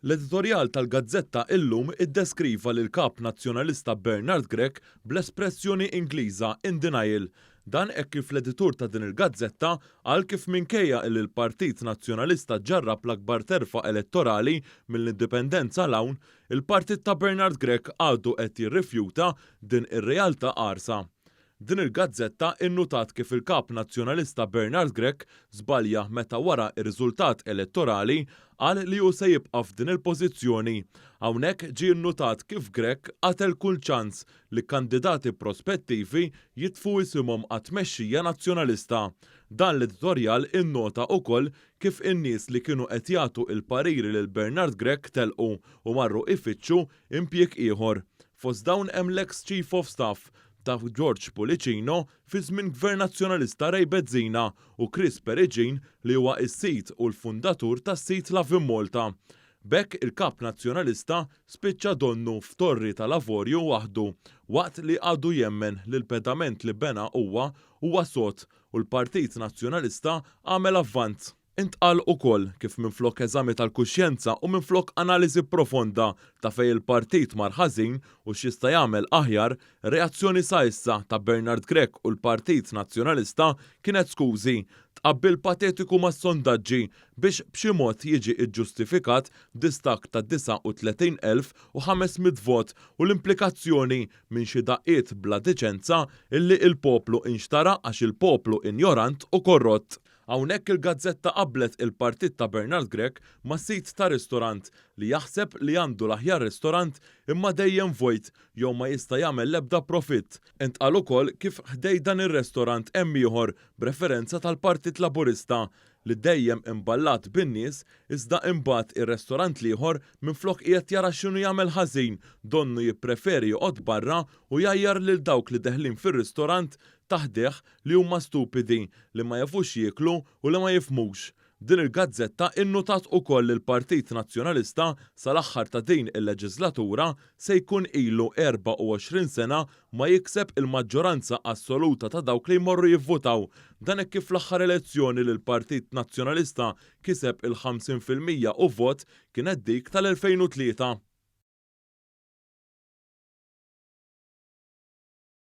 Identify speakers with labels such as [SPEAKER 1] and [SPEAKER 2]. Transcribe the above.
[SPEAKER 1] L-editorjal tal-gazzetta Illum iddeskriva lill-Kap Nazzjonalista Bernard Grech bl-espressjoni Ingliża in denial. Dan hekk kif l-editur ta' din il-gazzetta qal kif minkejja illi l-Partit Nazzjonalista ġarrab l-akbar terfa elettorali mill-Indipendenza 'l hawn, il-partit ta' Bernard Grech għadu qed jirrifjuta din ir-realtà qarsa. Din il-gazzetta innutat kif il-Kap Nazzjonalista Bernard Grech żbalja meta wara r-riżultat elettorali qal li hu se jibqa' f'din il-pożizzjoni. Hawnhekk ġie nnutat kif Grech qatel kull ċans li kandidati prospettivi jitfgħu isimhom għat-tmexxija Nazzjonalista. Dan l-editorjal innota ukoll kif in-nies li kienu qed jagħtu l-pariri lil Bernard Grech telqu u marru ifittxu impjieg ieħor. Fost dawn hemm l-eks Chief of Staff ta' George Pullicino fi żmien Gvern Nazzjonalista Ray Bezzina u Chris Peregin li huwa s-sid u l-fundatur tas-sit Lovin Malta. B'hekk il-Kap Nazzjonalista spiċċa donnu f'torri tal-avorju waħdu waqt li għadu jemmen li l-pedament li bena huwa huwa sod u l-Partit Nazzjonalista għamel avvanz. Intqal ukoll kif minflok eżami tal-kuxjenza u minflok analiżi profonda ta' fejn il-partit mar ħażin u x'jista' jagħmel aħjar, ir-reazzjoni sa issa ta' Bernard Grech u l-Partit Nazzjonalista kienet skużi, tqabbil patetiku mas-sondaġġi biex b'xi mod jiġi ġġustifikat distakk ta' 39,500 vot u l-implikazzjoni minn xi daqqiet bla diċenza illi il-poplu inxtara għax il-poplu injorant u korrott. Hawnhekk il-gazzetta qabblet il-partit ta' Bernard Grech ma' sid ta' ristorant li jaħseb li għandu l-aħjar ristorant imma dejjem vojt jew ma jista' jagħmel l-ebda profitt. Intqal ukoll kif ħdej dan ir-restorant hemm ieħor b'referenza tal-Partit Laburista li dejjem imballat bin-nies iżda imbagħad ir-restorant l-ieħor minflok qiegħed jara x'inhu jagħmel ħażin donnu jippreferi joqgħod barra u jgħajjar lil dawk li deħlin fir-ristorant ta' ħdejh li huma stupidi, li ma jafux jieklu u li ma jifhmux. Din il-gazzetta innutat ukoll li l-Partit Nazzjonalista sal-aħħar ta' din il-leġiżlatura se jkun ilu 24 sena ma jikseb il-maġġoranza assoluta ta' dawk li jmorru jivvutaw. Dan hekk kif fl-aħħar elezzjoni li l-Partit Nazzjonalista kiseb il-50% u vot kienet dik tal-2003.